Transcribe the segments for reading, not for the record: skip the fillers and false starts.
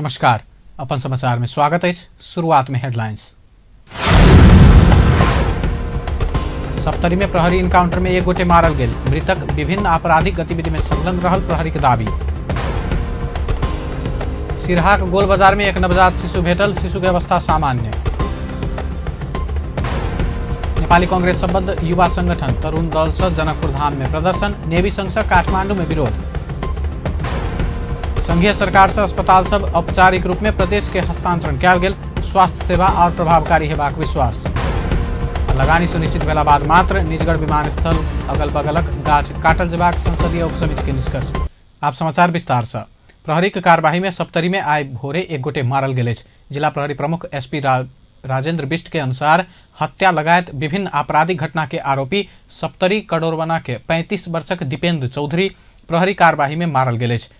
नमस्कार, अपन समाचार में स्वागत है। शुरुआत में हेडलाइंस। सप्तरी में प्रहरी इनकाउंटर में एक गोटे मारल गेल, मृतक विभिन्न आपराधिक गतिविधि में संलग्न रहल प्रहरी के दावी। सिरहाक गोल बाजार में एक नवजात शिशु भेटल, शिशु के अवस्था सामान्य। नेपाली कांग्रेस संबद्ध युवा संगठन तरुण दल से जनकपुर धाम में प्रदर्शन, नेवी संघ से काठमांडू में विरोध। संघीय सरकार से अस्पताल सब औपचारिक रूप में प्रदेश के हस्तांतरण कयल गेल, स्वास्थ्य सेवा और प्रभावकारी हेबाक विश्वास। लगानी सुनिश्चित भेला बाद मात्र निजगढ़ विमानस्थल अगल बगलक गाछ काटल जेबाक संसदीय उपसमिति के निष्कर्ष। आप समाचार विस्तार से। प्रहरी के कार्यवाही में सप्तरी में आइ भोरे एक गोटे मारल गेल अछि। जिला प्रहरी प्रमुख एसपी राजेंद्र बिष्ट के अनुसार हत्या लगायत विभिन्न आपराधिक घटना के आरोपी सप्तरी कडोरवना के 35 वर्षक दीपेंद्र चौधरी प्रहरी कार्यवाही में मारल गेल अछि।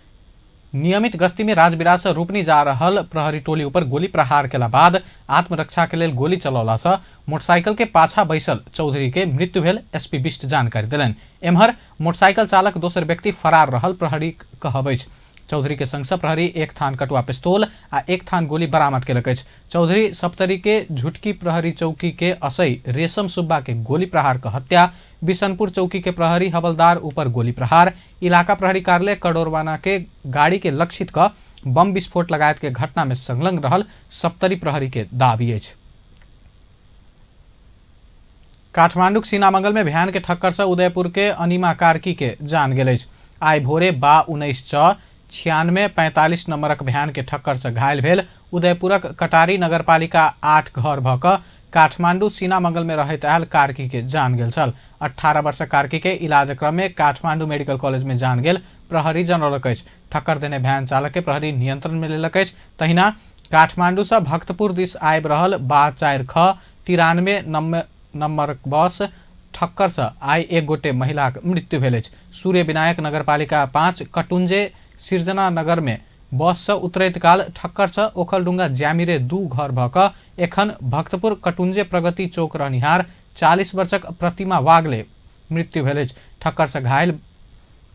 नियमित गश्ती में राजविराज से रूपनी जा रहल प्रहरी टोली ऊपर गोली प्रहार केला बाद आत्मरक्षा के लेल गोली चलौला से मोटरसाइकिल के पाछा बैसल चौधरी के मृत्यु भेल एसपी बिष्ट जानकारी देलनि। एम्हर मोटरसाइकिल चालक दोसर व्यक्ति फरार रहल प्रहरी कहब अछि। चौधरी के संग से प्रहरी एक थान कटुआ पिस्तौल आ एक थान गोली बरामद केलक अछि। चौधरी सप्तरी के झुटकी प्रहरी चौकी के असई रेशम सुब्बा के गोली प्रहार के हत्या, बिशनपुर चौकी के प्रहरी हवलदार ऊपर गोली प्रहार, इलाका प्रहरी कार्यालय कडोरवाना के गाड़ी के लक्षित क बम विस्फोट लगायत के घटना में संलग्न रहल सप्तरी प्रहरी के दावी अछि। काठमांडूक सीनामंगल में भ्यान के ठक्कर से उदयपुर के अनिमा कार्की के जान गेल अछि। आइ भोरे बा 19 च 96 45 नंबरक भ्यान के ठक्कर से घायल भेल उदयपुरक कटारी नगरपालिका 8 घर भ क काठमांडू सीनामंगल में रहैत आयल कार्की के जान गेल छल। 18 वर्षक कार्की के इलाज क्रम में काठमांडू मेडिकल कॉलेज में जान गेल प्रहरी जनौलक अछि। ठक्कर देने भ्यान चालक के प्रहरी नियंत्रण में लेलक अछि। तहिना काठमांडू से भक्तपुर दिस आबि रहल बा 4 ख 93 नंबर बस ठक्कर से आइ एक गोटे महिलाक मृत्यु भेल अछि। सूर्य विनायक नगरपालिका 5 कटुंजे सिर्जना नगर में बस से उतरैत काल ठक्कर से ओखलडुंगा ज्यामिरे 2 घर भ क एखन भक्तपुर कटुंजे प्रगति चौक रहनिहार 40 वर्षक प्रतिमा वागले मृत्यु भेल अछि। ठक्कर से घायल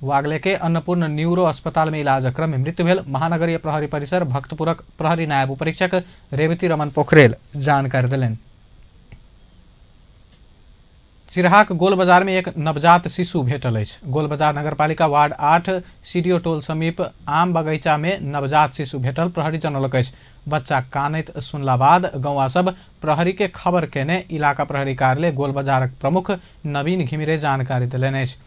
वागले के अन्नपूर्ण न्यूरो अस्पताल में इलाज क्रम में मृत्यु भेल महानगरीय प्रहरी परिसर भक्तपुरक प्रहरी नायब उपरीक्षक रेवती रमन पोखरेल जानकारी देलनि। सिरहाक गोल बाजार में एक नवजात शिशु भेटल अछि। गोल बाजार नगरपालिका वार्ड 8 सीडीओ टोल समीप आम बगीचा में नवजात शिशु भेटल प्रहरी जनौलक अछि। बच्चा कानैत सुनला बाद गौवा सब प्रहरी के खबर केने इलाका प्रहरी कार्यालय गोल बाजारक प्रमुख नवीन घिमिरे जानकारी देलनि अछि।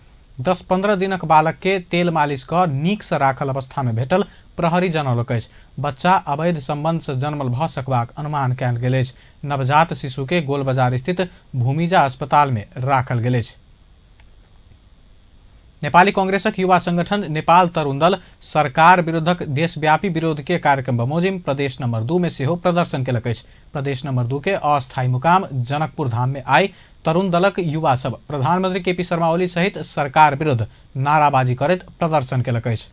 10-15 दिनक बालक के तेल मालिश क नीक से राखल अवस्था में भेटल प्रहरी जनौलक अछि। बच्चा अवैध संबंध से जन्मल भ सकबाक अनुमान कयल गेल अछि। नवजात शिशु के गोल बाजार स्थित भूमिजा अस्पताल में राखल गेल अछि। नेपाली कांग्रेसक युवा संगठन नेपाल तरुण दल सरकार विरुद्धक देशव्यापी विरोध के कार्यक्रम बमोजिम प्रदेश नंबर 2 में सेहो प्रदर्शन केलक अछि। प्रदेश नंबर 2 के अस्थायी मुकाम जनकपुर धाम में आइ तरुण दलक युवा सब प्रधानमंत्री केपी शर्मा ओली सहित सरकार विरुद्ध नाराबाजी करैत प्रदर्शन केलक अछि।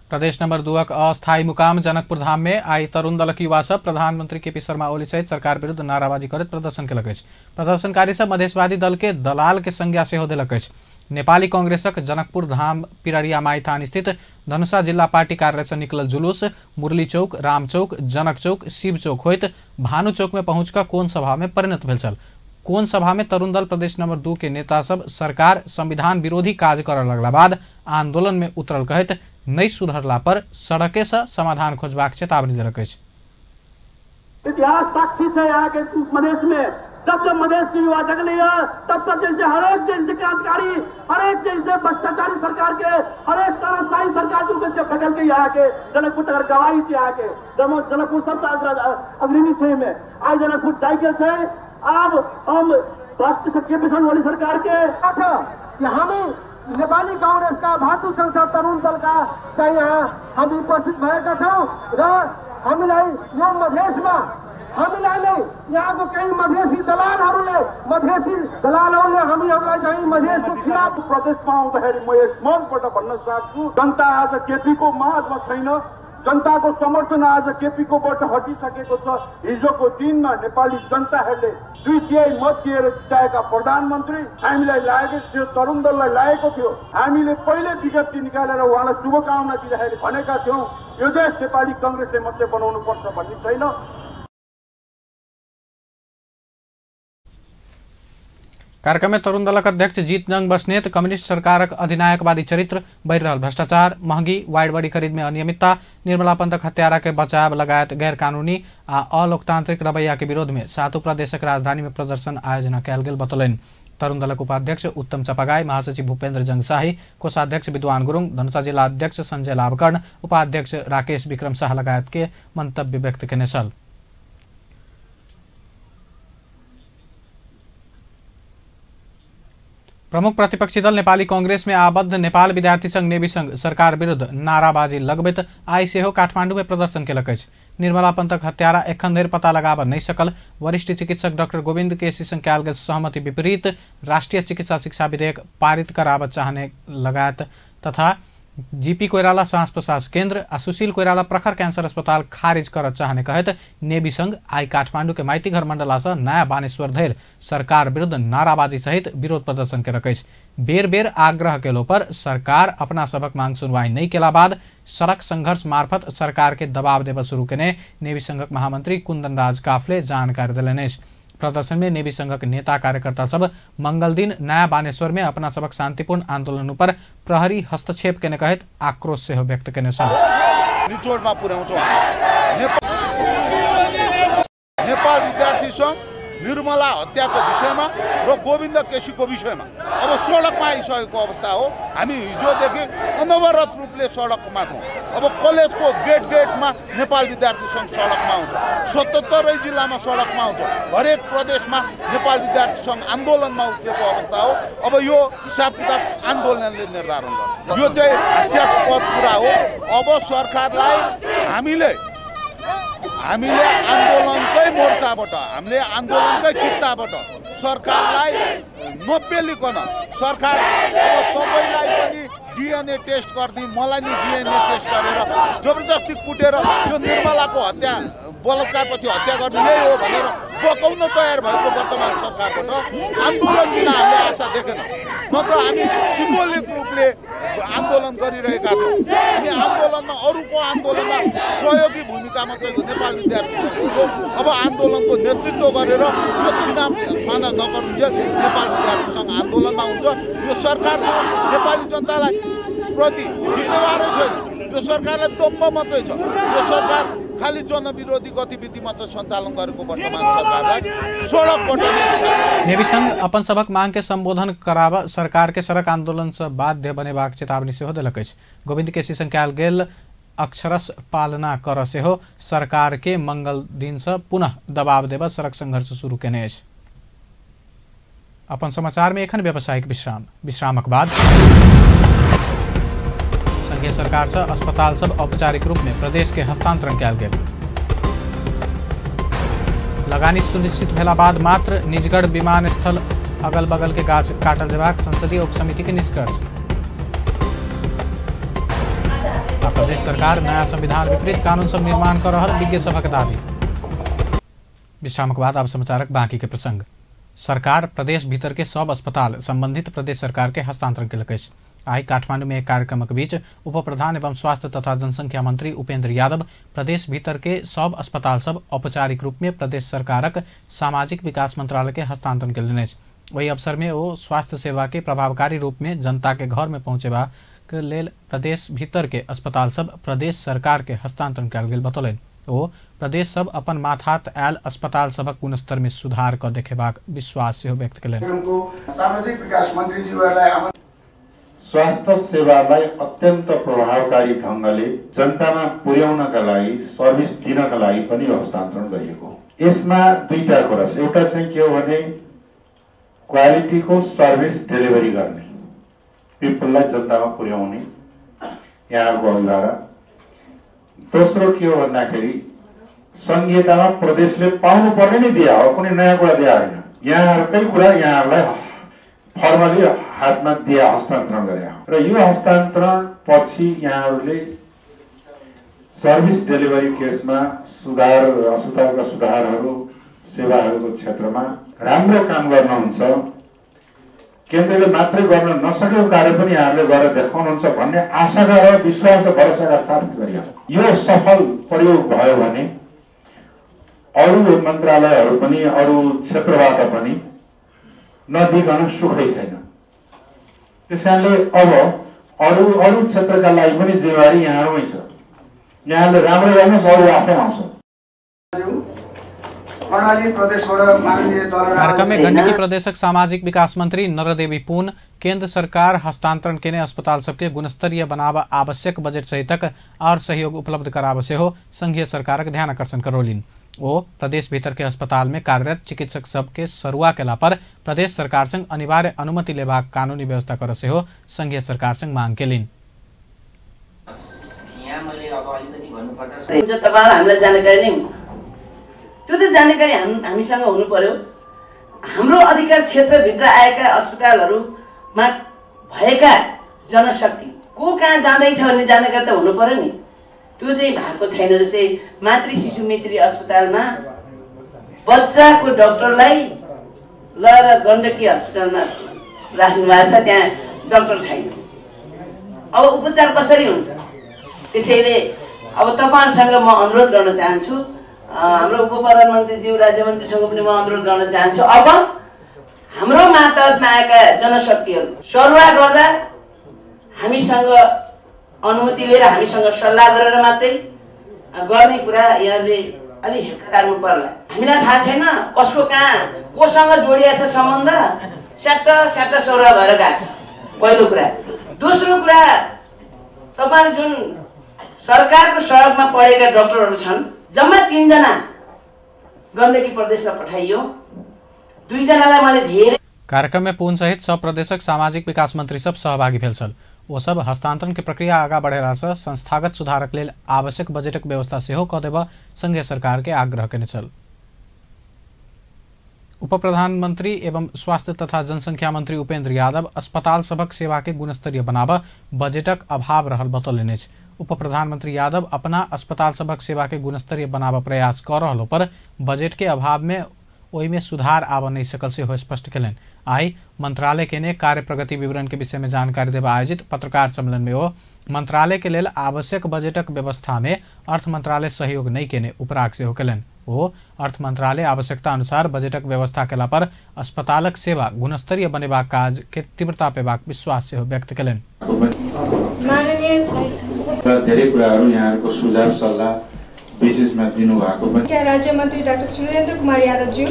प्रदेश नंबर 2 अस्थायी मुकाम जनकपुर धाम में आइ तरुण दलक युवा सब प्रधानमंत्री केपी शर्मा ओली सहित सरकार विरुद्ध नाराबाजी करैत प्रदर्शन केलक अछि। प्रदर्शनकारी सब मधेशवादी दल के दलाल के संज्ञा सेहो देलक अछि। नेपाली कांग्रेसक जनकपुर धाम पिररिया माईथान स्थित धनुषा जिला पार्टी कार्यालय से निकलल जुलूस मुरली चौक, राम चौक, जनक चौक, शिव चौक होइत भानु चौक में पहुंच कऽ कोन सभा में परिणत भेल छल। कोन सभा में तरुण दल प्रदेश नंबर 2 के नेता सब सरकार संविधान विरोधी काज करऽ लगला बाद आंदोलन में उतरल कहैत नहीं सुधरला पर सड़के से समाधान खोजबाक चेतावनी देलक अछि। इतिहास साक्षी है यहाँ के मधेश में जब जब मधेश की युवा जगली है तब तब जैसे हरेक जैसे क्रांतिकारी, हरेक जैसे भ्रष्टाचारी सरकार के, हरेक तानाशाही सरकार के फेकल के यहाँ के जनकपुर तक गवाही है। यहाँ के जनकपुर सबसे अग्रणी है में आज जनकपुर जाय गेल छै। अब हम राष्ट्रीय शक्ति ओली सरकार के अच्छा हामी नेपाली कांग्रेसका भातृ संस्था तरुण दलका चाहिँ यहाँ हामी उपस्थित भएका छौँ र हामीलाई यो मधेसमा हामीलाई नै यहाँको केही मधेसी दलालहरूले हामीहरूलाई चाहिँ मधेसको खिलाफ प्रदेशमा आउँदाखेरि म यस मनबाट भन्न चाहन्छु, जनता आज केपीको माझमा छैन, जनताको समर्थन आज केपीको बाट हटिसकेको छ। हिजोको दिनमा नेपाली जनताहरूले 2/3 मत दिएर जिताएका प्रधानमन्त्री हामीलाई लागेको थियो, तरुण दललाई लागेको थियो। हामीले पहिले विज्ञप्ति निकालेर उहाँलाई शुभकामना दिँदाखेरि भनेका थियौँ, यो देश नेपाली कङ्ग्रेसले मात्रै बनाउनु पर्छ भन्ने छैन। कार्यक्रम में तरुण दलक अध्यक्ष जीतजंग बस्नेत कम्युनिस्ट सरकारक अधिनायकवादी चरित्र, बढ़ि रहल भ्रष्टाचार, महंगी वाइड बॉडी खरीद में अनियमितता, निर्मला पंतक हत्यारा के बचाव लगायत गैरकानूनी आ अलोकतांत्रिक रवैया के विरोध में सातों प्रदेशक राजधानी में प्रदर्शन आयोजना कयल गेल बतौलनि। तरुण दलक उपाध्यक्ष उत्तम चपागाई, महासचिव भूपेन्द्र जंग शाही, कोषाध्यक्ष विद्वान गुरुङ, धनुषा जिला अध्यक्ष संजय लाभकर्ण, उपाध्यक्ष राकेश विक्रम शाह लगायत के मंतव्य व्यक्त केने छल। प्रमुख प्रतिपक्षी दल नेपाली कांग्रेस में आबद्ध नेपाल विद्यार्थी संघ नेवी संघ सरकार विरुद्ध नाराबाजी लगबैत आइ सेहो काठमांडू में प्रदर्शन केलक अछि। निर्मला पंतक हत्यारा एखन धरि पता लगाबऽ नहि सकल वरिष्ठ चिकित्सक डॉक्टर गोविंद केसी संग कयल गेल सहमति विपरीत राष्ट्रीय चिकित्सा शिक्षा विधेयक पारित कराबऽ चाहने लगायत तथा जीपी कोइराला श्वास प्रश्वास केंद्र आ सुशील कोइराला प्रखर कैंसर अस्पताल खारिज करऽ चाहने कहैत नेवी संघ आइ काठमांडू के माइतीघर मंडला से नया बानेश्वर धरि सरकार विरुद्ध नाराबाजी सहित विरोध प्रदर्शन केलक अछि। बेर बेर आग्रह केलो पर सरकार अपना सबक मांग सुनवाई नहीं केला बाद सड़क संघर्ष मार्फत सरकार के दबाव देबऽ शुरू केने नेवी संघक महामंत्री कुंदन राज काफले जानकारी देलनि अछि। प्रदर्शन में नेवी संघक नेता कार्यकर्ता सब मंगल दिन नया बानेश्वर में अपना सबक शांतिपूर्ण आंदोलन पर प्रहरी हस्तक्षेप केने कहैत आक्रोश सेहो व्यक्त केने छल। निचोडमा पुर्याउँछौँ। नेपाल विद्यार्थी संघ निर्मला हत्याको विषयमा र गोविन्द केसीको विषयमा अब सडकमा आइसकेको अवस्था हो। हामी हिजोदेखि अनवरत रूपले सडकमा छौँ। अब कलेजको गेट गेटमा नेपाल विद्यार्थी सङ्घ सडकमा आउँछ, 77 जिल्लामा सडकमा आउँछ, हरेक प्रदेशमा नेपाल विद्यार्थी सङ्घ आन्दोलनमा उत्रेको अवस्था हो। अब यो हिसाब किताब आन्दोलनले निर्धारण गर्छ। यो चाहिँ हास्यास्पद कुरा हो। अब सरकारलाई हामीले आन्दोलनकै मोर्चाबाट, हामीले आन्दोलनकै किताबाट सरकारलाई नपेलिकन सरकार अब तपाईँलाई पनि डिएनए टेस्ट गरिदिउँ, मलाई नि डिएनए टेस्ट गरेर जबरजस्ती कुटेर यो निर्मलाको हत्या बलात्कारपछि हत्या गर्ने यही हो भनेर बकाउन तयार भएको वर्तमान सरकारबाट आन्दोलन दिन हामीले आशा देखेन। नत्र हामी सिम्बोलिक रूपले आन्दोलन गरिरहेका थियौँ। हामी आन्दोलनमा अरूको आन्दोलनमा सहयोगी भूमिका मात्रै नेपाल विद्यार्थी सङ्घको अब आन्दोलनको नेतृत्व गरेर यो छिनाफाना नगरुन्जेल नेपाल विद्यार्थी सङ्घ आन्दोलनमा हुन्छ। यो सरकारसँग नेपाली जनतालाई प्रति जिम्मेवारै छैन। यो सरकारलाई दम्ब मात्रै छ। यो सरकार खालि जनविरोधी गतिविधि मात्र सञ्चालन गरेको वर्तमान सरकारलाई सडकबाट नेवी संघ अपन सबक मांग के संबोधन कराब सरकार के सड़क आंदोलन से बाध्य बनेबाक चेतावनी सेहो देलक अछि। गोविंद केसी संग कयल गेल अक्षरश पालना कर सेहो सरकार के मंगल दिन से पुनः दबाव देब सड़क संघर्ष शुरू केने अछि। अपन समाचार में एखन व्यावसायिक विश्राम, विश्रामक बाद संघीय सरकार से अस्पताल सब औपचारिक रूप में प्रदेश के हस्तांतरण कयल गेल। लगानी सुनिश्चित भेला बाद मात्र निजगढ़ विमानस्थल अगल बगल के गाछ काटल जेबाक संसदीय उपसमिति के निष्कर्ष। प्रदेश सरकार नया संविधान विपरीत कानून सब निर्माण कर रहल विज्ञ सभक दावी। विश्रामक बाद अब समाचारक बाकी के प्रसंग। सरकार प्रदेश भीतर के सब अस्पताल संबंधित प्रदेश सरकार के हस्तांतरण केलक अछि। आइ काठमांडू में एक कार्यक्रमक बीच उप प्रधान एवं स्वास्थ्य तथा जनसंख्या मंत्री उपेंद्र यादव प्रदेश भीतर के सब अस्पताल सब औपचारिक रूप में प्रदेश सरकारक सामाजिक विकास मंत्रालय के हस्तांतरण केलनि अछि। ओहि अवसर में ओ स्वास्थ्य सेवा के प्रभावकारी रूप में जनता के घर में पहुंचेबाक लेल प्रदेश भीतर के अस्पताल सब प्रदेश सरकार के हस्तांतरण कयल गेल बतौलनि। ओ प्रदेश सब अपन माथात आयल अस्पताल सबक गुणस्तर में सुधार क देखेबाक विश्वास सेहो व्यक्त केलनि। सामाजिक विकास मन्त्रीज्यूहरूलाई स्वास्थ्य सेवालाई अत्यन्त प्रभावकारी ढङ्गले जनतामा पुर्याउनका लागि, सर्भिस दिनका लागि पनि हस्तान्तरण गरिएको। यसमा दुईटा कुरा छ। एउटा चाहिँ के हो भने क्वालिटीको सर्भिस डेलिभरी गर्ने, पिपललाई जनतामा पुर्याउने यहाँको अभिभावक। दोस्रो के हो भन्दाखेरि संघीयतामा प्रदेशले पाउनु पर्ने नै दिया हो, कुनै नयाँ कुरा दिया होइन। यहाँहरूकै कुरा यहाँहरूलाई फर्मली हातमा दिया, हस्तान्तरण गरे हो। र यो हस्तान्तरण पछि यहाँहरूले सर्भिस डेलिभरी केसमा सुधार, अस्पतालका सुधारहरू, सेवाहरूको क्षेत्रमा राम्रो काम गर्नुहुन्छ, केन्द्रले मात्रै गर्न नसकेको कार्य पनि यहाँहरूले गरेर देखाउनुहुन्छ भन्ने आशाका र विश्वास र भरोसाका साथ गरियो। यो सफल प्रयोग भयो भने अरू मन्त्रालयहरू पनि, अरू क्षेत्रबाट पनि नदिकन सुखै छैन। त्यस कारणले अब अरू अरू क्षेत्रका लागि पनि जिम्मेवारी यहाँहरूमै छ। यहाँले राम्रो गर्नुहोस्, अरू आफै आउँछ। कार्यक्रम में गंडकी प्रदेशक सामाजिक विकास मंत्री नरदेवी पुन केंद्र सरकार हस्तांतरण केने अस्पताल सबके गुणस्तरीय बनाव आवश्यक बजट सहितक और सहयोग उपलब्ध कराब सेहो संघीय सरकारक ध्यान आकर्षण करौलिन। ओ प्रदेश भीतर के अस्पताल में कार्यरत चिकित्सक सबके सरुआ केला पर प्रदेश सरकार संग अनिवार्य अनुमति लेबाक कानूनी व्यवस्था कर सेहो संघीय सरकार संग मांग केलिन। त्यो त जानकारी हामीसँग हुनु पर्यो। हाम्रो अधिकार क्षेत्रभित्र आएका अस्पतालहरूमा भएका जनशक्ति को कहाँ जाँदैछ भन्ने जानकारी त हुनु पर्यो नि, त्यो चाहिँ भएको छैन। जस्तै मातृ शिशु मैत्री अस्पतालमा बच्चाको डाक्टरलाई लगेर गण्डकी अस्पतालमा राख्नु भएको छ, त्यहाँ डाक्टर छैन। अब उपचार कसरी हुन्छ? त्यसैले अब तपाईँहरूसँग म अनुरोध गर्न चाहन्छु, हाम्रो उप प्रधानमन्त्रीज्यू, राज्यमन्त्रीसँग पनि म अनुरोध गर्न चाहन्छु, अब हाम्रो मातहतमा आएका जनशक्तिहरू सरुवा गर्दा हामीसँग अनुमति लिएर, हामीसँग सल्लाह गरेर मात्रै गर्ने कुरा यहाँले अलि हेक्का लाग्नु पर्ला। हामीलाई थाहा छैन कसको कहाँ कोसँग जोडिया छ सम्बन्ध, स्याट स्याट सरुवा भएर गएको छ, पहिलो कुरा। दोस्रो कुरा, तपाईँले जुन सरकारको सहयोगमा पढेका डाक्टरहरू छन्, जम्मा 3 जना गण्डकी प्रदेशमा पठाइयो, 2 जनालाई मैले धेरै। कार्यक्रम में पुन सहित सब प्रदेशक सामाजिक विकास मंत्री सब सहभागी भेल छल। ओ सब हस्तांतरण के प्रक्रिया आगा बढ़ेला से संस्थागत सुधारक लेल आवश्यक बजटक व्यवस्था सेहो क देब संघीय सरकार के आग्रह केने छल। उप प्रधानमंत्री एवं स्वास्थ्य तथा जनसंख्या मंत्री उपेंद्र यादव अस्पताल सभक सेवा के गुणस्तरीय बनाब बजटक अभाव रहल बतौलनि अछि। उप प्रधानमंत्री यादव अपना अस्पताल सभक सेवा के गुणस्तरीय बनाब प्रयास कर रहलो पर बजट के अभाव में ओहिमे सुधार आब नहीं सकल सेहो स्पष्ट केलनि। आइ मंत्रालय के ने कार्य प्रगति विवरण के विषय में जानकारी देवा आयोजित पत्रकार सम्मेलन में ओ मंत्रालय के लेल आवश्यक बजटक व्यवस्था में अर्थ मंत्रालय सहयोग नहीं केने उपराग सेहो केलनि। ओ अर्थ मंत्रालय आवश्यकता अनुसार बजटक व्यवस्था केला पर अस्पतालक सेवा गुणस्तरीय बनेबाक काज के तीव्रता पेबाक विश्वास सेहो व्यक्त केलनि। धेरै कुराहरू यहाँहरूको सुझाव सल्लाह विशेषमा दिनुभएको पनि राज्य मन्त्री डाक्टर सुरेन्द्र कुमार यादवज्यू,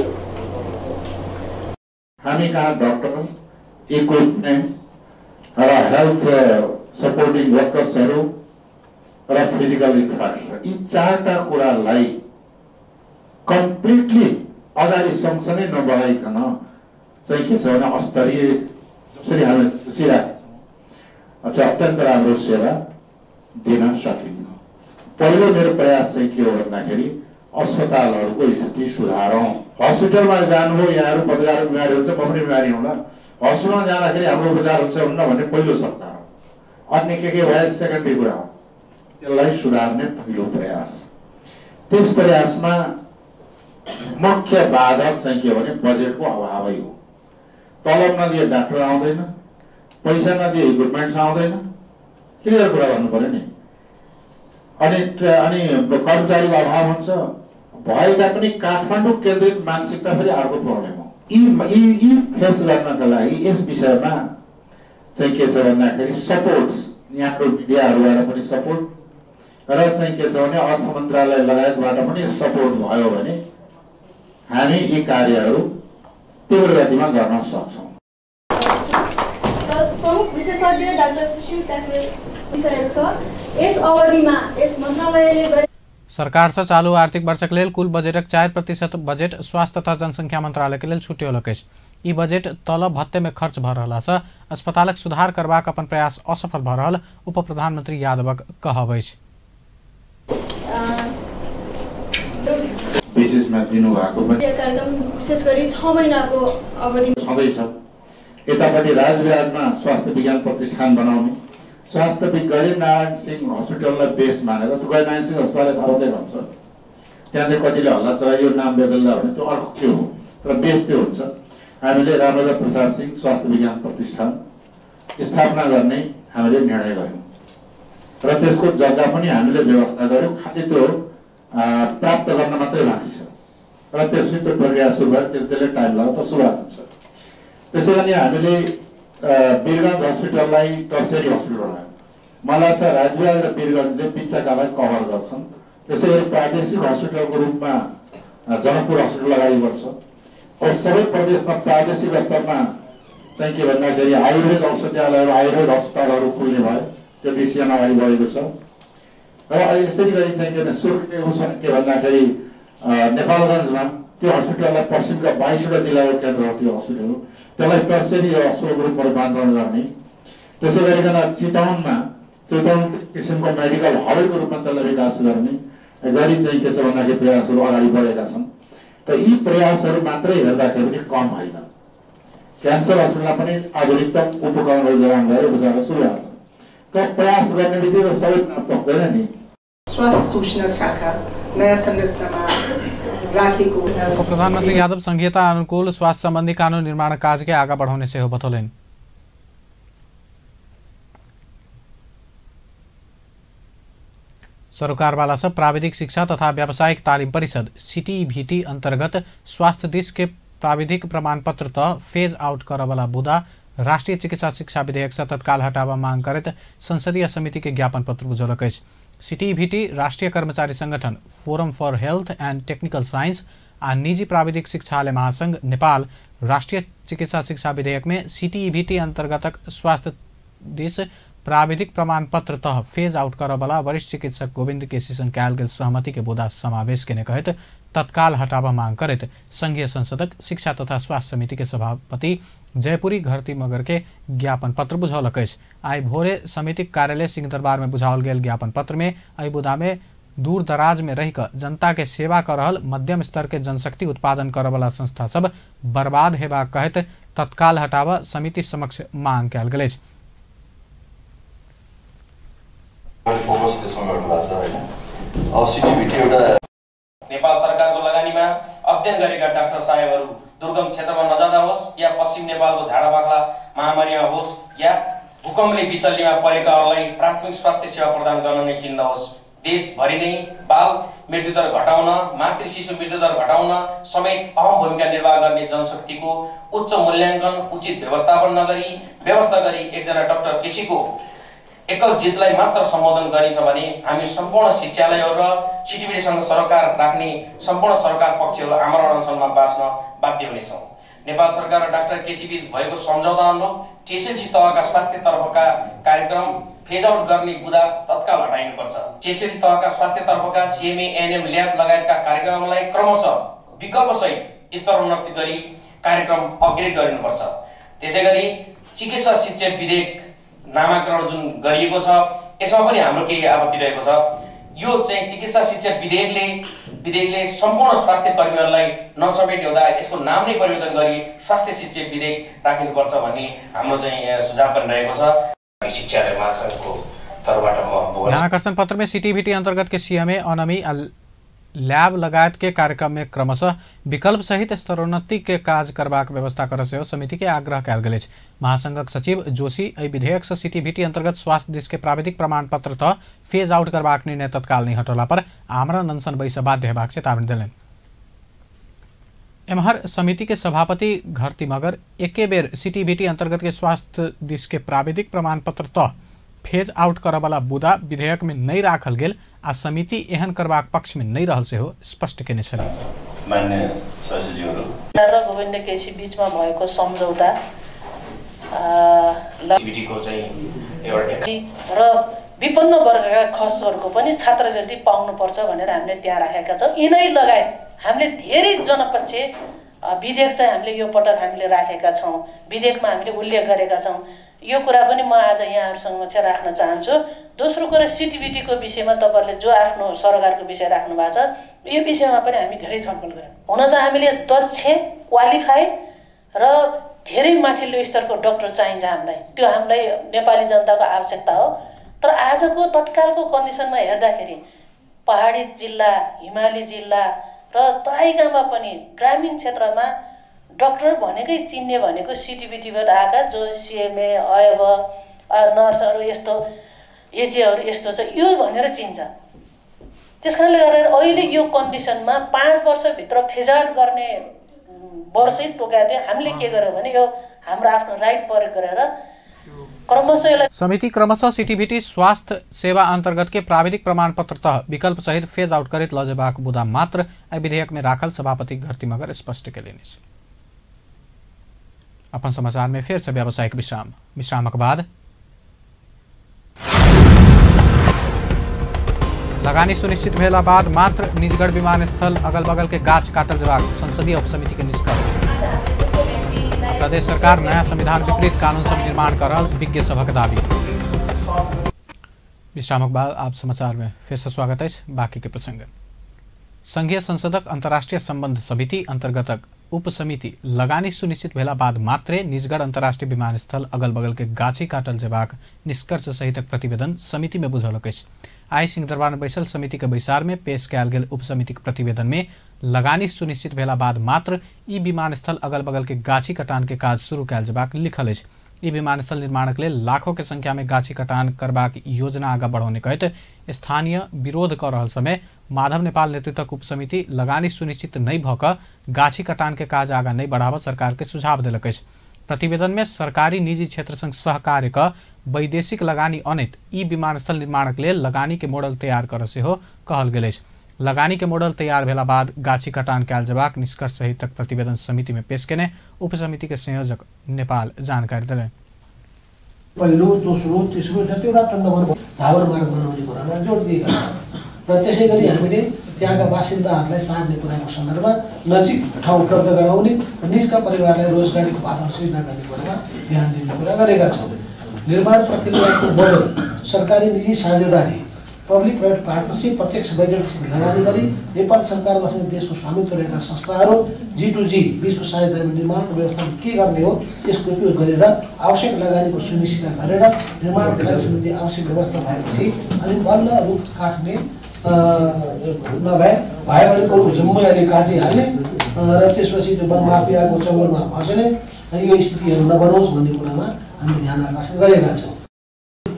हामी कहाँ डक्टर्स, इक्विपमेन्ट्स र हेल्थ सपोर्टिङ वर्कर्सहरू र फिजिकल इन्फ्रास्ट्रक्चर, यी चारवटा कुरालाई कम्प्लिटली अगाडि सँगसँगै नबढाइकन चाहिँ के छ भने स्तरीय जसरी हामीले सोचिरहेका छौँ चाहिँ अत्यन्त राम्रो सेवा दिन सकिन्न। पहिलो मेरो प्रयास चाहिँ के हो भन्दाखेरि अस्पतालहरूको स्थिति सुधारौँ। हस्पिटलमा जानुभयो यहाँहरू पत्रकारको बिमारी हुन्छ, म पनि बिमारी हुँला, हस्पिटलमा जाँदाखेरि हाम्रो उपचार हुन्छ हुन्न भन्ने पहिलो शब्द हो। अन्य के भयो सेकेन्डरी कुरा हो, त्यसलाई सुधार्ने पहिलो प्रयास। त्यस प्रयासमा मुख्य बाधक चाहिँ के हो भने बजेटको अभावै हो। तलब नदिए डाक्टर आउँदैन, पैसा नदिए इक्विपमेन्ट्स आउँदैन, क्लियर कुरा भन्नु पर्यो नि। अनि अनि कर्मचारीको अभाव हुन्छ, भएका पनि काठमाडौँ केन्द्रित मानसिकता फेरि अर्को प्रब्लम हो। यी यी फेस गर्नका लागि यस विषयमा चाहिँ के छ भन्दाखेरि सपोर्ट्स यहाँको मिडियाहरूबाट पनि सपोर्ट र चाहिँ के छ भने अर्थ मन्त्रालय लगायतबाट पनि सपोर्ट भयो भने हामी यी कार्यहरू तीव्र गतिमा गर्न सक्छौँ। प्रमुख विशेषज्ञ डाक्टर सुशील यस अवधिमा यस मन्त्रालयले सरकार से चालू आर्थिक वर्षक लेल कुल बजटक 4% बजट स्वास्थ्य तथा जनसंख्या मंत्रालय के लेल छुट्यौलक अछि। ई बजट तलब भत्ते में खर्च भ रहला से अस्पतालक सुधार करबाक अपन प्रयास असफल भ रहल उप प्रधानमंत्री यादवक कहब अछि। चिजमा दिनुभएको पनि कार्यक्रम विशेष गरी 6 महिनाको अवधि छँदैछ। यतापट्टि राजविराजमा स्वास्थ्य विज्ञान प्रतिष्ठान बनाउने, स्वास्थ्य गैरनारायण सिंह हस्पिटललाई बेस मानेर, त्यो गैरनारायण सिंह अस्पतालले थाहा भन्छ, त्यहाँ चाहिँ कतिले हल्ला चलायो नाम बदल्दा भने त्यो अर्को के हो, तर बेस त्यो हुन्छ। हामीले रामराजा प्रसाद सिंह स्वास्थ्य विज्ञान प्रतिष्ठान स्थापना गर्ने हामीले निर्णय गऱ्यौँ र त्यसको जग्गा पनि हामीले व्यवस्था गऱ्यौँ। खालि त्यो प्राप्त गर्न मात्रै बाँकी छ र त्यसपछि त्यो प्रक्रिया सुरु भयो, त्यसले टाइम लाग्छ, सुरुवात हुन्छ। त्यसै गरी हामीले वीरगञ्ज हस्पिटललाई टर्सियरी हस्पिटल बनायौँ। मलाई लाग्छ राजविराज र वीरगञ्जले बिचकालाई कभर गर्छन्। त्यसै गरी प्रादेशिक हस्पिटलको रूपमा जनकपुर हस्पिटल अगाडि बढ्छ। अब सबै प्रदेशमा प्रादेशिक स्तरमा चाहिँ के भन्दाखेरि आयुर्वेद औषधालयहरू, आयुर्वेद अस्पतालहरू खुल्ने भयो, त्यो डिसिजन अगाडि बढेको छ। र यसै गरी चाहिँ के सुर्खेत के भन्दाखेरि नेपालगञ्जमा त्यो हस्पिटललाई पश्चिमका 22वटा जिल्लाको केन्द्र हो त्यो हस्पिटल हो, त्यसलाई टर्सियरी हस्पिटलको रूपमा रूपान्तरण गर्ने। त्यसै गरिकन चितवनमा चितवन किसिमको मेडिकल हबको रूपमा त्यसलाई विकास गर्ने गरी चाहिँ के छ भन्दाखेरि प्रयासहरू अगाडि बढेका छन्। त यी प्रयासहरू मात्रै हेर्दाखेरि पनि कम होइन। क्यान्सर हस्पिटलमा पनि आधुनिकतम उपकरणहरू जडान गरेर उपचार सुरु भएको छ। तर प्रयास गर्ने बित्तिकै सबै प्राप्त हुँदैन नि। स्वास्थ्य सूचना शाखा नयाँ संरचनामा राखेको प्रधानमन्त्री यादव संघीयता अनुकूल स्वास्थ्य सम्बन्धी कानून निर्माण काज के आगा बढ़ाउने सेहो बतौलनि। सरोकारवाला सब प्राविधिक शिक्षा तथा व्यावसायिक तालिम परिषद सीटीईभीटी अंतर्गत स्वास्थ्य दिश के प्राविधिक प्रमाणपत्र त फेज आउट करवाला बुदा राष्ट्रिय चिकित्सा शिक्षा विधेयक से तत्काल हटावा मांग करैत संसदीय समिति के ज्ञापन पत्र बुझौलक अछि। सीटीईभीटी राष्ट्रिय कर्मचारी संगठन forum for health and technical science आ निजी प्राविधिक शिक्षालय महासंघ नेपाल राष्ट्रिय चिकित्सा शिक्षा विधेयक में सीटीईभीटी अंतर्गत स्वास्थ्य दिश प्राविधिक प्रमाणपत्र तह फेज आउट करवाला वरिष्ठ चिकित्सक गोविंद केसीसँग कयल गेल सहमति के बुदा समावेश केने कहैत तत्काल हटावा मांग करैत संघीय संसदक शिक्षा तथा स्वास्थ्य समिति के सभापति जयपुरी घरती मगर के ज्ञापन पत्र बुझौलक अछि। आइ भोरे समितिक कार्यालय सिंहदरबार में बुझाओल गेल ज्ञापन पत्र में एहि बुदा में दूर दराज में रहि कऽ जनता के सेवा कर रहल मध्यम स्तर के जनशक्ति उत्पादन करवला संस्था सब बर्बाद हेबाक कहैत तत्काल हटावा समिति समक्ष मांग कयल गेल अछि। फोकस त्यसमा गर्नु भएको छ हैन। अब सीटीईभीटी एउटा नेपाल सरकारको लगानीमा अध्ययन गरेका डाक्टर साहेबहरू दुर्गम क्षेत्रमा नजाँदा होस् या पश्चिम नेपालको झाडाबाख्ला महामारीमा होस् या भूकम्पले बिचल्लीमा परेकाहरूलाई प्राथमिक स्वास्थ्य सेवा प्रदान गर्न नै किन नहोस्, देशभरि नै बाल मृत्युदर घटाउन, मातृ शिशु मृत्युदर घटाउन समेत अहम भूमिका निर्वाह गर्ने जनशक्तिको उच्च मूल्याङ्कन उचित व्यवस्थापन नगरी व्यवस्था गरी एकजना डाक्टर केसीको एकल जितलाई मात्र सम्बोधन गरिन्छ भने हामी सम्पूर्ण शिक्षालयहरू र सीटीईभीटीसँग सरोकार राख्ने सम्पूर्ण सरकार पक्षहरू आमरण अनसनमा बाँच्न बाध्य हुनेछौँ। नेपाल सरकार र डाक्टर केसी बीच भएको सम्झौता अनुरूप टिएसएलसी तहका स्वास्थ्यतर्फका कार्यक्रम फेज आउट गर्ने बुदा तत्काल हटाइनुपर्छ। टिएसएलसी तहका स्वास्थ्यतर्फका सीएमए, एएनएम, ल्याब लगायतका कार्यक्रमलाई क्रमशः विकल्पसहित स्तरोन्नति गरी कार्यक्रम अपग्रेड गरिनुपर्छ। त्यसैगरी चिकित्सा शिक्षा विधेयक नामाकरण जुन गरिएको छ यसमा पनि हाम्रो केही आपत्ति रहेको छ। यो चाहिँ चिकित्सा शिक्षा विधेयकले सम्पूर्ण स्वास्थ्य कर्मीहरूलाई नसमेट्ने हुँदा यसको नाम नै परिवर्तन गरी स्वास्थ्य शिक्षा विधेयक राखिनुपर्छ भन्ने हाम्रो चाहिँ सुझाव पनि रहेको छ। शिक्षालय महासंघको तर्फबाट म ध्यानाकर्षण पत्र में सीटीईभीटी अंतर्गत के सीएमए, अनमी, लैब लगायत के कार्यक्रम में क्रमशः विकल्प सहित स्तरोन्नति के काज करबाक व्यवस्था कर सेहो समिति के आग्रह कयल गेल अछि। महासंघक सचिव जोशी एहि विधेयक से सीटीईभीटी अंतर्गत स्वास्थ्य दिश के प्राविधिक प्रमाणपत्र त फेज आउट करबाक निर्णय तत्काल नहि हटौला पर आमरण अनशन बैसऽ बाध्य हेबाक चेतावनी देलनि। एम्हर समिति के सभापति घरती मगर एके बेर सीटीईभीटी अंतर्गत के स्वास्थ्य दिश के प्राविधिक प्रमाणपत्र त फेज आउट करऽवला बुदा विधेयक में नहि राखल गेल आ समिति एहन करबाक पक्ष में नहि रहल सेहो स्पष्ट केने छली। मान्य सचिवज्यूहरू र गोविन्द केसी बीचमा भएको सम्झौता र विपन्न वर्गका खसहरूको पनि छात्रवृत्ति पाउनुपर्छ भनेर हामीले त्यहाँ राखेका छौँ। यिनै लगायत हामीले धेरै जनपक्ष विधेयक चाहिँ हामीले यो पटक हामीले राखेका छौँ, विधेयकमा हामीले उल्लेख गरेका छौँ। यो कुरा पनि म आज यहाँहरूसँग चाहिँ राख्न चाहन्छु। दोस्रो कुरा सिटिभिटीको विषयमा तपाईहरुले जो आफ्नो सरकारको विषय राख्नु भएको छ यो विषयमा पनि हामी धेरै छलफल गर्यौं। हुन त हामीले दक्ष, क्वालिफाइड र धेरै माथिल्लो स्तरको डाक्टर चाहिन्छ हामीलाई, त्यो हामीलाई नेपाली जनताको आवश्यकता हो। तर आजको तत्कालको कन्डिसनमा हेर्दाखेरि पहाडी जिल्ला, हिमाली जिल्ला र तराईगामा पनि ग्रामीण क्षेत्रमा डाक्टर भनेकै चिन्ने भनेको सिटिभिटीबाट आएका जो सिएमए, अयब, नर्सहरू यस्तो, एचएहरू यस्तो छ यो भनेर चिन्छ। त्यस कारणले गर्दा अहिले यो कन्डिसनमा 5 वर्षभित्र फेज आउट गर्ने वर्षै तोकेको थियो। हामीले के गर्यौँ भने यो हाम्रो आफ्नो राइट प्रयोग गरेर क्रमशः यसलाई समिति क्रमशः सिटिभिटी स्वास्थ्य सेवा अंतर्गत के प्राविधिक प्रमाणपत्र तह विकल्प सहित फेज आउट करैत ल जेबाक बुदा मात्र एहि विधेयक में राखल सभापति घरती मगर स्पष्ट केलनि। अपन समाचार में फिर से व्यावसायिक विश्राम, विश्रामक बाद लगानी सुनिश्चित भेला बाद मात्र निजगढ़ विमानस्थल अगल बगल के गाछ काटल जेबाक संसदीय उपसमिति के निष्कर्ष। प्रदेश सरकार नया संविधान विपरीत कानून सब निर्माण कर रहल विज्ञ सभक दावी। विश्रामक बाद आप समाचार में फिर से स्वागत है। बाकी के प्रसंग संघीय संसदक अंतर्राष्ट्रीय संबंध समिति अंतर्गतक उपसमिति लगानी सुनिश्चित भेला बाद मात्रे निजगढ़ अंतर्राष्ट्रीय विमानस्थल अगल बगल के गाछी काटल जेबाक निष्कर्ष सहितक प्रतिवेदन समिति में बुझौलक अछि। आइ सिंहदरबार में बैसल समिति के बैसार में पेश कयल गेल उपसमिति के प्रतिवेदन में लगानी सुनिश्चित भेला बाद मात्र ई विमानस्थल अगल बगल के गाछी कटान के काज शुरू कयल जेबाक लिखल अछि। ई विमानस्थल निर्माणक लेल लाखों के संख्या में गाछी कटान करबाक योजना आगा बढ़ौने कहैत स्थानीय विरोध क रहल समय माधव नेपाल नेतृत्वक उपसमिति लगानी सुनिश्चित नहि भऽ कऽ गाछी कटान के काज आगा नहि बढ़ाबऽ सरकार के सुझाव देलक अछि। प्रतिवेदन में सरकारी निजी क्षेत्र संग सहकार्य क वैदेशिक लगानी अनैत ई विमानस्थल निर्माणक लेल लगानी के मॉडल तैयार करऽ सेहो कहल गेल अछि। लगानी के मॉडल तैयार भेला बाद गाछी कटान कयल जेबाक निष्कर्ष सहितक प्रतिवेदन समिति में पेश केने उपसमिति के संयोजक नेपाल जानकारी देलनि। पहिलो, दोस्रो, तेस्रो जतिवटा टन्डर धावन मार्ग बनाउने कुरामा जोड दिएका छौँ र त्यसै गरी हामीले त्यहाँका बासिन्दाहरूलाई सार्ने कुराको सन्दर्भमा नजिक ठाउँ उपलब्ध गराउने र निजका परिवारलाई रोजगारीको वातावरण सृजना गर्ने कुरामा ध्यान दिने कुरा गरेका छौँ। निर्माण प्रक्रियाको मोडल सरकारी निजी साझेदारी, पब्लिक प्राइभेट पार्टनरसिप, प्रत्यक्ष वैदेशिक लगानी गरी नेपाल सरकारमा देशको स्वामित्व रहेका संस्थाहरू G2G बीचको साझेदारीमा निर्माणको व्यवस्था के गर्ने हो त्यसको उपयोग गरेर आवश्यक लगानीको सुनिश्चित गरेर निर्माण कार्य सम्बन्धी आवश्यक व्यवस्था भएपछि अनि बल्ल रुख काट्ने नभए भयो भने रुख जम्मै अहिले काटिहाल्ने र त्यसपछि त्यो वन माफियाको चङ्गलमा फस्ने यो स्थितिहरू नबनोस् भन्ने कुरामा हामी ध्यान आकर्षण गरेका छौँ।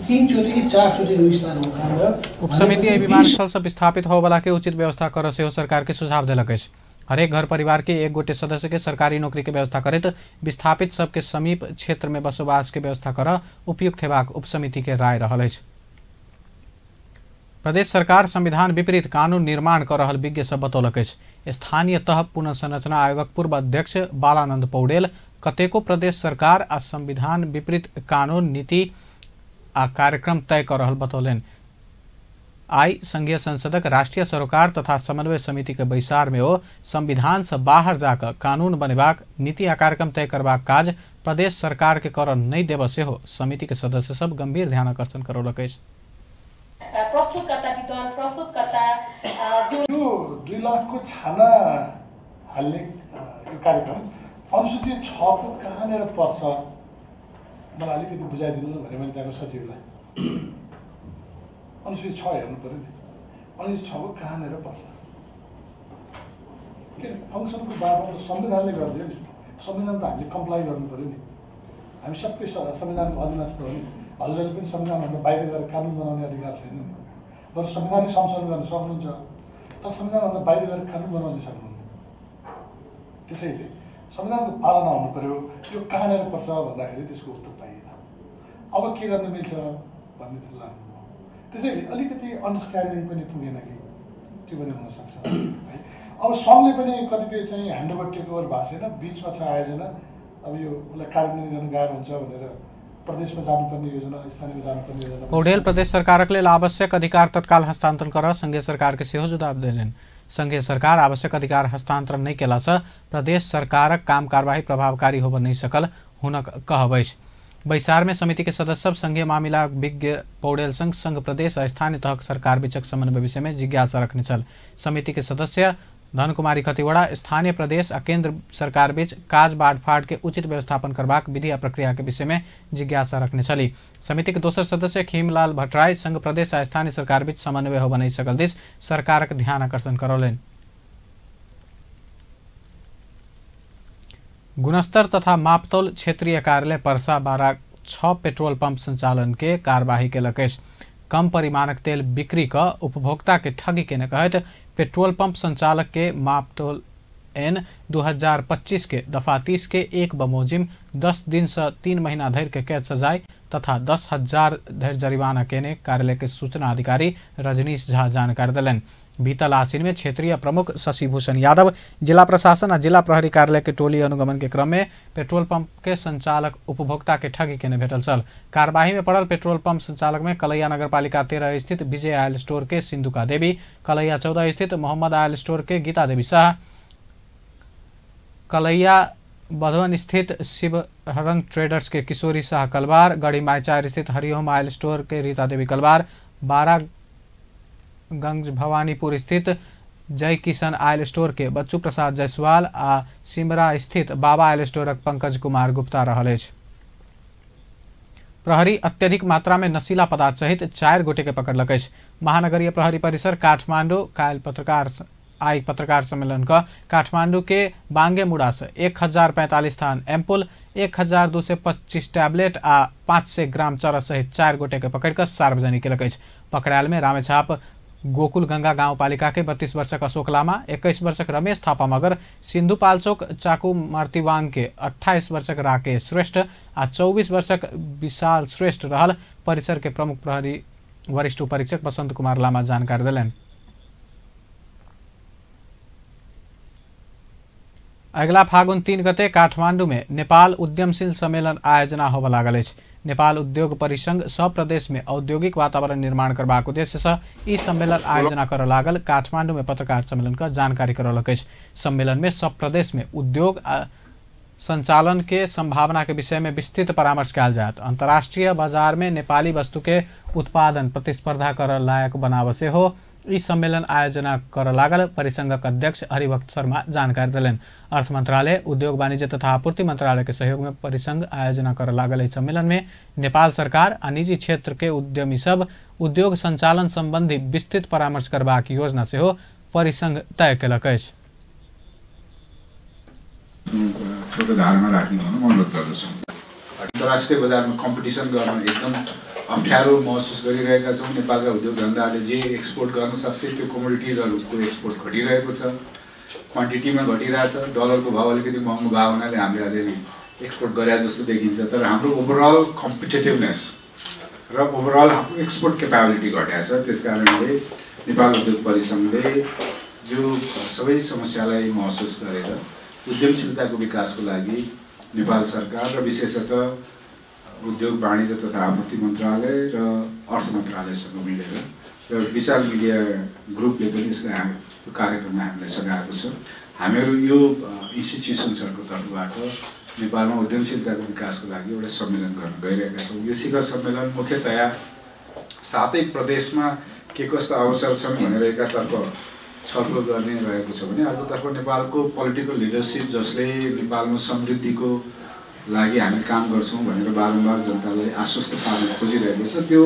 3 चोटि कि 4 चोटि विस्तार काम भयो। उपसमिति एहि विमानस्थल से विस्थापित होबला के उचित व्यवस्था कर सेहो सरकार के सुझाव देलक अछि। हरेक घर परिवार के एक गोटे सदस्य के सरकारी नौकरी के व्यवस्था करैत विस्थापित सबके समीप क्षेत्र में बसोबास के व्यवस्था कर उपयुक्त हेबाक उपसमिति के राय रहल अछि। प्रदेश सरकार संविधान विपरीत कानून निर्माण कर रहल विज्ञ सब बतौलक अछि। स्थानीय तह पुनर्संरचना आयोगक पूर्व अध्यक्ष बालानंद पौडेल कतेको प्रदेश सरकार आ संविधान विपरीत कानून नीति आ कार्यक्रम तय कर रहल बतौलनि। आइ संघीय संसदक राष्ट्रीय सरोकार तथा समन्वय समिति के बैसार में ओ संविधान से बाहर जाकर कानून बनेबाक नीति आ कार्यक्रम तय करबाक काज प्रदेश सरकार के कर नहि देबऽ सेहो समिति के सदस्य सब गंभीर ध्यान आकर्षण करौलक अछि। प्रस्तुतकर्ता विद्वान प्रस्तुतकर्ता यो 2 लाखको छाना हाल्ने यो कार्यक्रम अनुसूची 6 को कहाँनिर पर्छ मलाई अलिकति बुझाइदिनु न भने मैले त्यहाँको सचिवलाई अनुसूची 6 हेर्नु पर्यो नि, अनुसूची 6 को कहाँनिर पर्छ किन फङ्सनको बारेमा त संविधानले गरिदियो नि, संविधान त हामीले कम्प्लाई गर्नु पर्यो नि, हामी सबै संविधानको अधीनस्थ हो नि। हजुरले पनि संविधानभन्दा बाहिर गएर कानुन बनाउने अधिकार छैन नि, बरु संविधानै संशोधन गर्न सक्नुहुन्छ तर संविधानभन्दा बाहिर गएर कानुन बनाउन सक्नुहुन्न। त्यसैले संविधानको पालना हुनु पर्यो। यो कहाँनिर पर्छ भन्दाखेरि त्यसको उत्तर पाइएन। अब के गर्न मिल्छ भन्नेतिर लाग्नु भयो। त्यसैले अलिकति अन्डरस्ट्यान्डिङ पनि पुगेन कि त्यो पनि हुनसक्छ है। अब सङ्घले पनि कतिपय चाहिँ ह्यान्डओभर टेकओभर भएको छैन, बिचमा छ आयोजना, अब यो उसलाई कार्यान्वयन गर्न गाह्रो हुन्छ भनेर प्रदेशमा जानुपर्ने योजना, स्थानीयमा जानुपर्ने योजना। पौडेल प्रदेश सरकारक लेल आवश्यक अधिकार तत्काल हस्तान्तरण कर संघीय सरकार के सेहो सुझाव देलनि। संघीय सरकार आवश्यक अधिकार हस्तान्तरण नहि केला सँ प्रदेश सरकारक काम कारवाही प्रभावकारी होबऽ नहि सकल हुनक कहब अछि। बैसार में समिति के सदस्य सब संघीय मामिला विज्ञ पौडेल संघ संघ प्रदेश आ स्थानीय तहक सरकार बीचक समन्वय विषय में जिज्ञासा रखने छल। समिति के सदस्य धनकुमारी खतिवड़ा स्थानीय प्रदेश आ केंद्र सरकार बीच काज बाँटफाट के उचित व्यवस्थापन करबाक विधि आ प्रक्रिया के विषय में जिज्ञासा रखने छली। समिति के दोसर सदस्य खीमलाल भट्टराई संघ प्रदेश आ स्थानीय सरकार बीच समन्वय होबय नहि सकल दिस सरकारक ध्यान आकर्षण करौलनि। गुणस्तर तथा मापतौल क्षेत्रीय कार्यालय परसा 12 6 पेट्रोल पंप संचालन के कार्यवाही केलक अछि। कम परिमाणक तेल बिक्री क उपभोक्ता के ठगी केने कहैत पेट्रोल पंप संचालक के मापतौल एन 2025 के दफा 30 के 1 बमोजिम 10 दिन से 3 महीना धरि के कैद सजाय तथा 10,000 धरि जरिमाना केने कार्यालय के सूचना अधिकारी रजनीश झा जानकारी देलनि। बीतल आसिन में क्षेत्रीय प्रमुख शशिभूषण यादव जिला प्रशासन आ जिला प्रहरी कार्यालय के टोली अनुगमन के क्रम में पेट्रोल पंप के संचालक उपभोक्ता के ठगी केने भेटल छल। कार्यवाही में पड़ल पेट्रोल पंप संचालक में कलैया नगरपालिका 13 स्थित विजय आयल स्टोर के सिंधुका देवी, कलैया 14 स्थित मोहम्मद आयल स्टोर के गीता देवी शाह, कलैया बधवन स्थित शिवहरंग ट्रेडर्स के किशोरी शाह कलवार, गढ़ीमाई 4 स्थित हरिओम आयल स्टोर के रीता देवी कलवार, 12 गंज भवानीपुर स्थित जय किशन आयल स्टोर के बच्चू प्रसाद जायसवाल आ सिमरा स्थित बाबा आयल स्टोरक पंकज कुमार गुप्ता रहल अछि। प्रहरी अत्यधिक मात्रा में नशीला पदार्थ सहित 4 गोटे के पकड़लक अछि। महानगरीय प्रहरी परिसर काठमांडू काल्हि पत्रकार सम्मेलन क काठमांडू के बांगेमुड़ा से 1045 थान एम्पुल, 1225 टैबलेट आ 500 ग्राम चरस सहित 4 गोटे के पकड़ कऽ सार्वजनिक केलक अछि। पकड़ायल में रामेछाप गोकुल गंगा गाउँपालिका के 32 वर्षक अशोक लामा, 21 वर्षक रमेश थापा मगर, सिन्धुपाल्चोक चाकू मार्तिवाङ के 28 वर्षक राकेश श्रेष्ठ आ 24 वर्षक विशाल श्रेष्ठ रहल परिसर के प्रमुख प्रहरी वरिष्ठ उपरीक्षक बसंत कुमार लामा जानकारी देलनि। अगिला फागुन 3 गते काठमांडू में नेपाल उद्यमशील सम्मेलन आयोजना होबय लागल अछि। नेपाल उद्योग परिसंघ सब प्रदेश में औद्योगिक वातावरण निर्माण करबाक उद्देश्य से ई सम्मेलन आयोजना करय लागल काठमांडू में पत्रकार सम्मेलन क जानकारी करौलक अछि। सम्मेलन में सब प्रदेश में उद्योग संचालन के संभावना के विषय में विस्तृत परामर्श कयल जायत। अंतर्राष्ट्रीय बाजार में नेपाली वस्तु के उत्पादन प्रतिस्पर्धा करय लायक बनाबय सेहो ई सम्मेलन आयोजना करय लागल परिसंघक अध्यक्ष हरिभक्त शर्मा जानकारी देलनि। अर्थ मंत्रालय, उद्योग वाणिज्य तथा आपूर्ति मंत्रालय के सहयोग में परिसंघ आयोजना करय लागल एहि सम्मेलन में नेपाल सरकार आ निजी क्षेत्र के उद्यमी सब उद्योग संचालन संबंधी विस्तृत परामर्श करबाक योजना सेहो परिसंघ तय केलक अछि। छोटो धारणा राख्ने भन्नु अनुरोध गर्दछु। अन्तर्राष्ट्रिय बजारमा कम्पिटिसन गर्न एकदम अप्ठ्यारो महसुस गरिरहेका छौँ। नेपालका उद्योग धन्दाहरूले जे एक्सपोर्ट गर्न सक्थे त्यो कमोडिटिजहरूको एक्सपोर्ट घटिरहेको छ, क्वान्टिटीमा घटिरहेछ। डलरको भाव अलिकति महँगो भाव हुनाले हामीले अलिअलि एक्सपोर्ट गरे जस्तो देखिन्छ, तर हाम्रो ओभरअल कम्पिटेटिभनेस र ओभरअल हाम्रो एक्सपोर्ट क्यापेबिलिटी घटेको छ। त्यस कारणले नेपाल उद्योग परिसङ्घले यो सबै समस्यालाई महसुस गरेर उद्यमशीलताको विकासको लागि नेपाल सरकार र विशेषतः उद्योग वाणिज्य तथा आपूर्ति मन्त्रालय र अर्थ मन्त्रालयसँग मिलेर र विशाल मिडिया ग्रुपले पनि यसलाई यो कार्यक्रममा हामीलाई सघाएको छ। हामीहरू यो इन्स्टिट्युसन्सहरूको तर्फबाट नेपालमा उद्यमशीलताको विकासको लागि एउटा सम्मेलन गर्न गइरहेका छौँ। यो शिखर सम्मेलन मुख्यतया सातै प्रदेशमा के कस्ता अवसर छन् भनेर एकातर्फ छलफल गर्ने रहेको छ भने अर्कोतर्फ नेपालको पोलिटिकल लिडरसिप जसले नेपालमा समृद्धिको लागि हामी काम गर्छौँ भनेर बारम्बार जनतालाई आश्वस्त पार्न खोजिरहेको छ, त्यो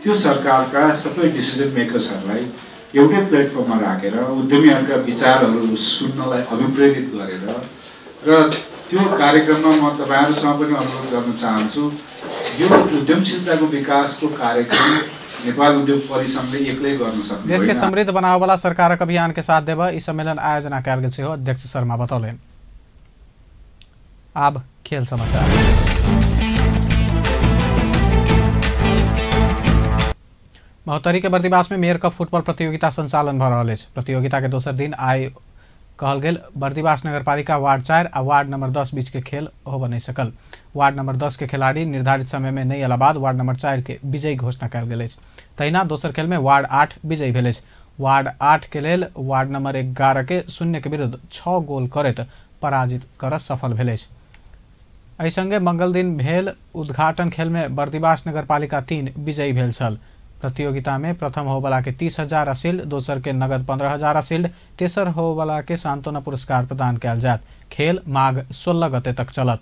त्यो सरकारका सबै डिसिजन मेकर्सहरूलाई एउटै प्लेटफर्ममा राखेर उद्यमीहरूका विचारहरू सुन्नलाई अभिप्रेरित गरेर र त्यो कार्यक्रममा म तपाईँहरूसँग पनि अनुरोध गर्न चाहन्छु, यो उद्यमशीलताको विकासको कार्यक्रम नेपाल उद्योग परिसंघले एक्लै गर्न सक्ने देश के समृद्ध बनावे वाला सरकारक अभियान के साथ देव ई सम्मेलन आयोजना कयल गेल सेहो अध्यक्ष शर्मा बतौलनि। आब खेल समाचार। महोत्तरी के बर्दिवास में मेयर कप फुटबॉल प्रतियोगिता संचालन भ रहल अछि। प्रतियोगिता के दोसर दिन आइ कहल गेल बर्दिवास नगरपालिका वार्ड 4 आ वार्ड नंबर 10 बीच के खेल होबय नहि सकल। वार्ड नंबर 10 के खिलाड़ी निर्धारित समय में नहि अयला बाद वार्ड नंबर 4 के विजयी घोषणा कयल गेल अछि। तहिना दोसर खेल में वार्ड 8 विजयी भेल अछि। वार्ड 8 के लेल वार्ड नंबर 11 के 0 के विरुद्ध 6 गोल करैत पराजित कर सफल भेल अछि। एहि संगे मंगल दिन भेल उद्घाटन खेल में बर्दिवास नगरपालिका 3 विजयी भेल छल। प्रतियोगिता में प्रथम होवला के 30,000 आ शील्ड, दोसर के नगद 15,000 आ शील्ड, तेसर होवला के सांत्वना पुरस्कार प्रदान कयल जायत। खेल माघ 16 गते तक चलत।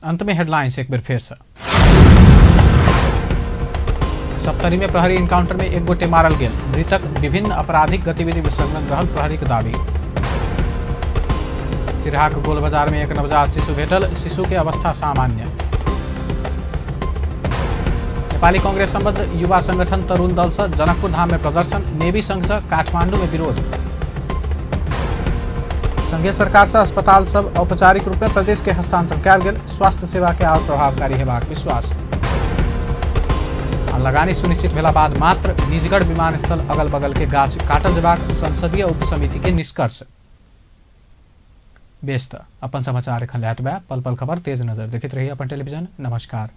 अंत में हेडलाइंस एक बेर फेर से। सप्तरी में प्रहरी इनकाउंटर में एक गोटे मारल गेल, मृतक विभिन्न आपराधिक गतिविधि में संलग्न रहल प्रहरी के दावी। सिरहाक गोल बाजार में एक नवजात शिशु भेटल, शिशु के अवस्था सामान्य। नेपाली कांग्रेस संबद्ध युवा संगठन तरुण दल से जनकपुर धाम में प्रदर्शन, नेवी संघ से काठमांडू में विरोध। संघीय सरकार से अस्पताल सब औपचारिक रूप में प्रदेश के हस्तांतरण कयल गेल, स्वास्थ्य सेवा के और प्रभावकारी हेबाक विश्वास। लगानी सुनिश्चित भेला बाद मात्र निजगढ़ विमानस्थल अगल बगल के गाछ काटल जेबाक संसदीय उपसमिति के निष्कर्ष। बेस त अपन समाचार एखन लैत बा, पल पल खबर तेज नजर देखैत रही अपन टेलीविजन। नमस्कार।